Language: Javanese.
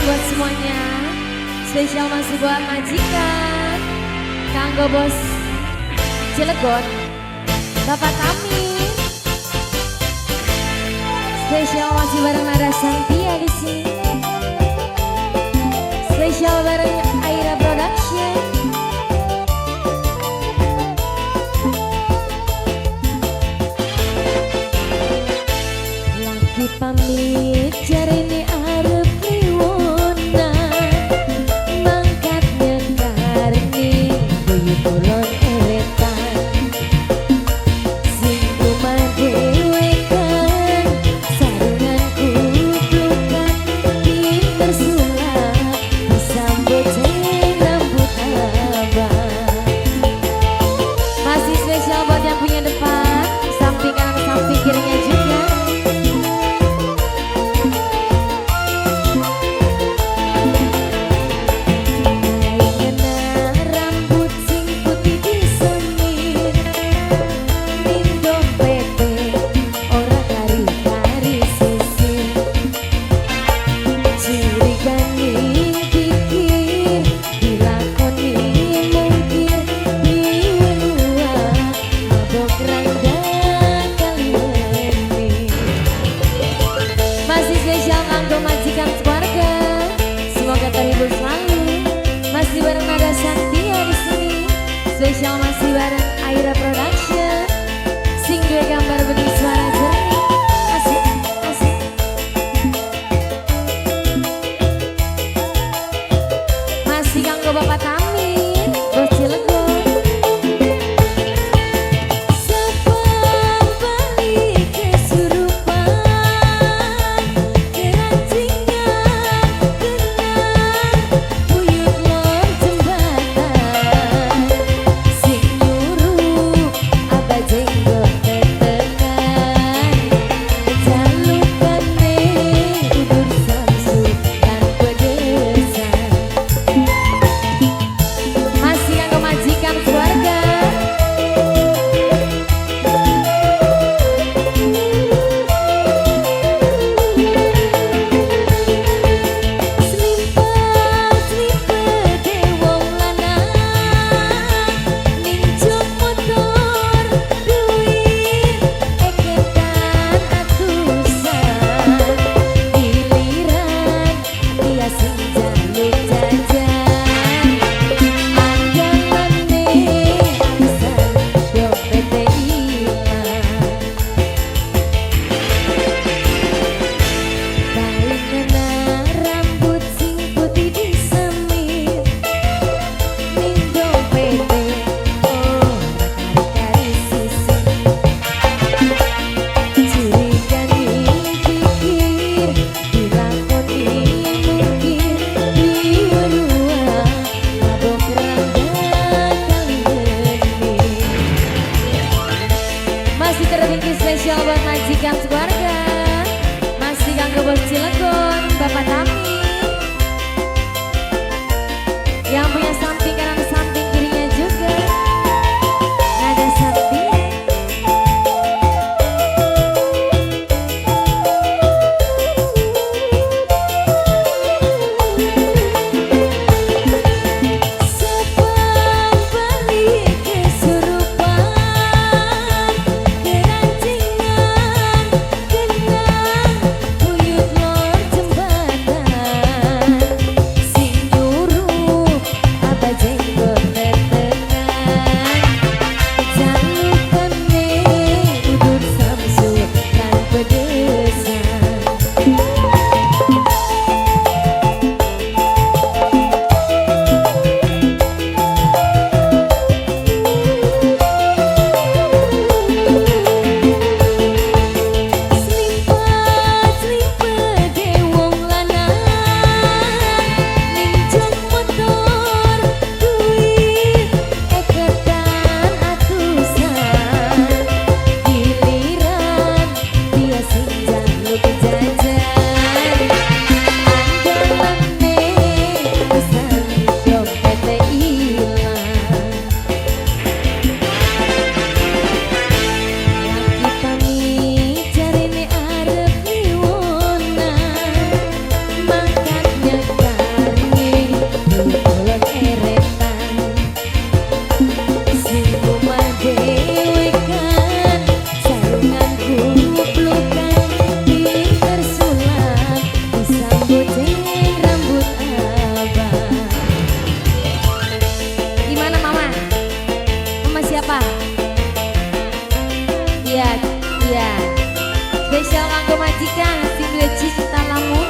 Buat semuanya. Spesial masih buat majikan, kanggo bos Cilegon, Bapak Tami. Spesial masih bareng Nada Santia di sini. Spesial bareng Aira Production. Lagi pamit jarene arep liwonan, mangkat nyekar ning buyut kulon ewetan. Sing omah dhewekan, sarungan kuplukan, pinter sulap disambut rambut abang. Masih spesial buat yang punya depan, samping kanan, samping kirinya juga. Ngena rambut sing putih disemir, ning dompete ora kari-kari sisir. Curigane pikir dilakoni mungkir, diweluak mabok randa kaliweni. Masih spesial kanggo majikan keluarga, semoga terhibur selalu. Masih bareng Nada Santia di sini. Spesial masih bareng Aira Production. Sing duwe gambar bening suara jernih. Asik, asik. Masih kanggo Bapak Tamir, Bos Cilegon. Sapa balik kesurupan, kerancingan kena buyut lor jembatan. Sing nyuruh siapa? Iya. Spesial kanggo majikan sing duwe cinta lamun.